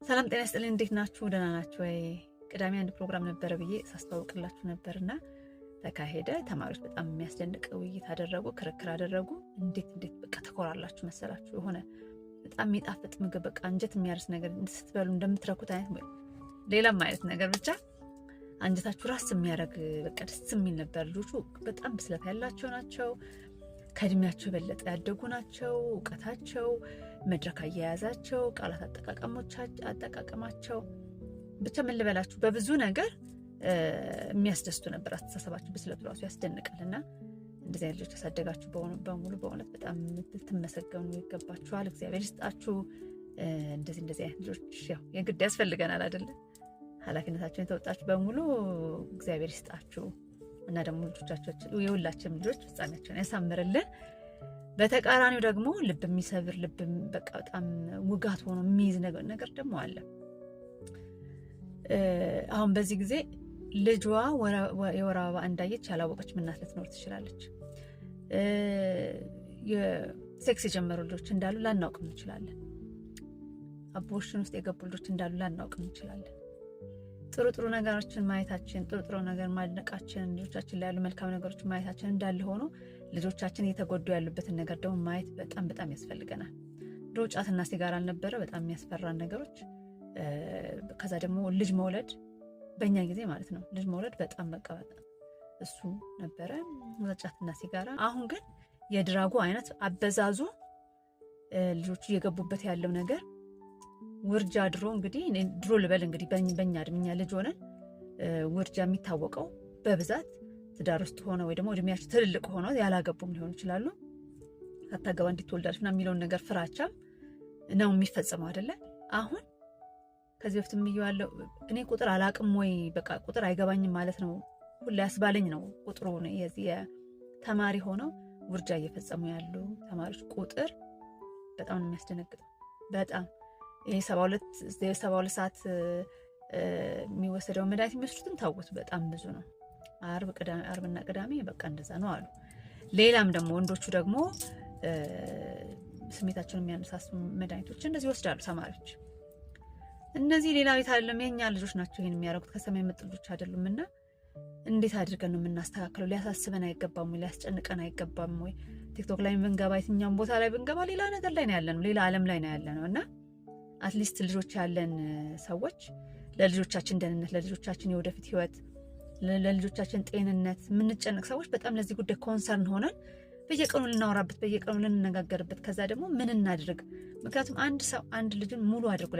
ሰላም ጤና ይስጥልኝ። እንዴት ናችሁ? ደህና ናችሁ ወይ? ቅዳሜ አንድ ፕሮግራም ነበረ ብዬ ሳስተዋውቅላችሁ ነበርና ተካሄደ። ተማሪዎች በጣም የሚያስደንቅ ውይይት አደረጉ፣ ክርክር አደረጉ። እንዴት እንዴት በቃ ተኮራላችሁ መሰላችሁ። የሆነ በጣም የሚጣፍጥ ምግብ፣ በቃ አንጀት የሚያርስ ነገር ስትበሉ እንደምትረኩት አይነት፣ ሌላም አይነት ነገር፣ ብቻ አንጀታችሁ ራስ የሚያደርግ በቃ ደስ የሚል ነበር። ልጆቹ በጣም ብስለት ያላቸው ናቸው። ከእድሜያቸው የበለጠ ያደጉ ናቸው። እውቀታቸው፣ መድረክ አያያዛቸው፣ ቃላት አጠቃቀማቸው፣ ብቻ ምን ልበላችሁ፣ በብዙ ነገር የሚያስደስቱ ነበር። አስተሳሰባቸው፣ ብስለቱ ራሱ ያስደንቃል። እና እንደዚህ አይነት ልጆች ያሳደጋችሁ በሙሉ በእውነት በጣም ልትመሰገኑ ይገባችኋል። እግዚአብሔር ይስጣችሁ። እንደዚህ እንደዚህ አይነት ልጆች ያው የግድ ያስፈልገናል አይደለ? ኃላፊነታቸውን የተወጣችሁ በሙሉ እግዚአብሔር ይስጣችሁ እና ደግሞ ልጆቻቸው፣ የሁላችንም ልጆች ፍጻሜያቸውን ያሳምርልን። በተቃራኒው ደግሞ ልብ የሚሰብር፣ ልብ በቃ በጣም ውጋት ሆኖ የሚይዝ ነገር ደግሞ አለ። አሁን በዚህ ጊዜ ልጇ የወር አበባ እንዳየች ያላወቀች እናት ልትኖር ትችላለች። ሴክስ የጀመሩ ልጆች እንዳሉ ላናውቅም እንችላለን። Abortion ውስጥ የገቡ ልጆች እንዳሉ ላናውቅም እንችላለን። ጥሩ ጥሩ ነገሮችን ማየታችን፣ ጥሩ ጥሩ ነገር ማድነቃችን፣ ልጆቻችን ላይ ያሉ መልካም ነገሮችን ማየታችን እንዳለ ሆኖ ልጆቻችን እየተጎዱ ያሉበትን ነገር ደግሞ ማየት በጣም በጣም ያስፈልገናል። ድሮ ጫትና ሲጋራ አልነበረ በጣም የሚያስፈራን ነገሮች። ከዛ ደግሞ ልጅ መውለድ፣ በእኛ ጊዜ ማለት ነው። ልጅ መውለድ በጣም በቃ እሱ ነበረ፣ ጫትና ሲጋራ። አሁን ግን የ drug ኡ አይነት አበዛዙ፣ ልጆቹ እየገቡበት ያለው ነገር፣ ውርጃ፣ ድሮ እንግዲህ፣ ድሮ ልበል እንግዲህ፣ በእኛ እድሜ እኛ ልጅ ሆነን ውርጃ የሚታወቀው በብዛት ትዳር ውስጥ ሆነ ወይ ደግሞ እድሜያቸው ትልልቅ ሆነው ያላገቡም ሊሆኑ ይችላሉ። ሳታገባ እንዴት ትወልዳለች ምናምን የሚለውን ነገር ፍራቻም ነው የሚፈጸመው አይደለ? አሁን ከዚህ በፊት የምየዋለው እኔ ቁጥር አላቅም ወይ በቃ ቁጥር አይገባኝም ማለት ነው ሁላ ያስባለኝ ነው ቁጥሩ። የዚህ ተማሪ ሆነው ውርጃ እየፈጸሙ ያሉ ተማሪዎች ቁጥር በጣም ነው የሚያስደነግጠው። በጣም ይሄ 72 ሰዓት የሚወሰደው መድኃኒት የሚወስዱትን ታውቁት፣ በጣም ብዙ ነው። አርብና ቅዳሜ በቃ እንደዛ ነው አሉ። ሌላም ደግሞ ወንዶቹ ደግሞ ስሜታቸውን የሚያነሳሱ መድኃኒቶች እንደዚህ ይወስዳሉ ተማሪዎች። እነዚህ ሌላ ቤት አይደለም፣ የኛ ልጆች ናቸው ይሄን የሚያደርጉት፣ ከሰማይ የመጡ ልጆች አይደሉም። እና እንዴት አድርገን ነው የምናስተካክለው? ሊያሳስበን አይገባም ወይ? ሊያስጨንቀን አይገባም ወይ? ቲክቶክ ላይ ብንገባ፣ የትኛውም ቦታ ላይ ብንገባ ሌላ ነገር ላይ ነው ያለነው፣ ሌላ ዓለም ላይ ነው ያለነው። እና at least ልጆች ያለን ሰዎች ለልጆቻችን ደህንነት፣ ለልጆቻችን የወደፊት ህይወት፣ ለልጆቻችን ጤንነት የምንጨነቅ ሰዎች በጣም ለዚህ ጉዳይ concern ሆነን በየቀኑ ልናወራበት፣ በየቀኑ ልንነጋገርበት፣ ከዛ ደግሞ ምን እናድርግ። ምክንያቱም አንድ ሰው አንድ ልጁን ሙሉ አድርጎ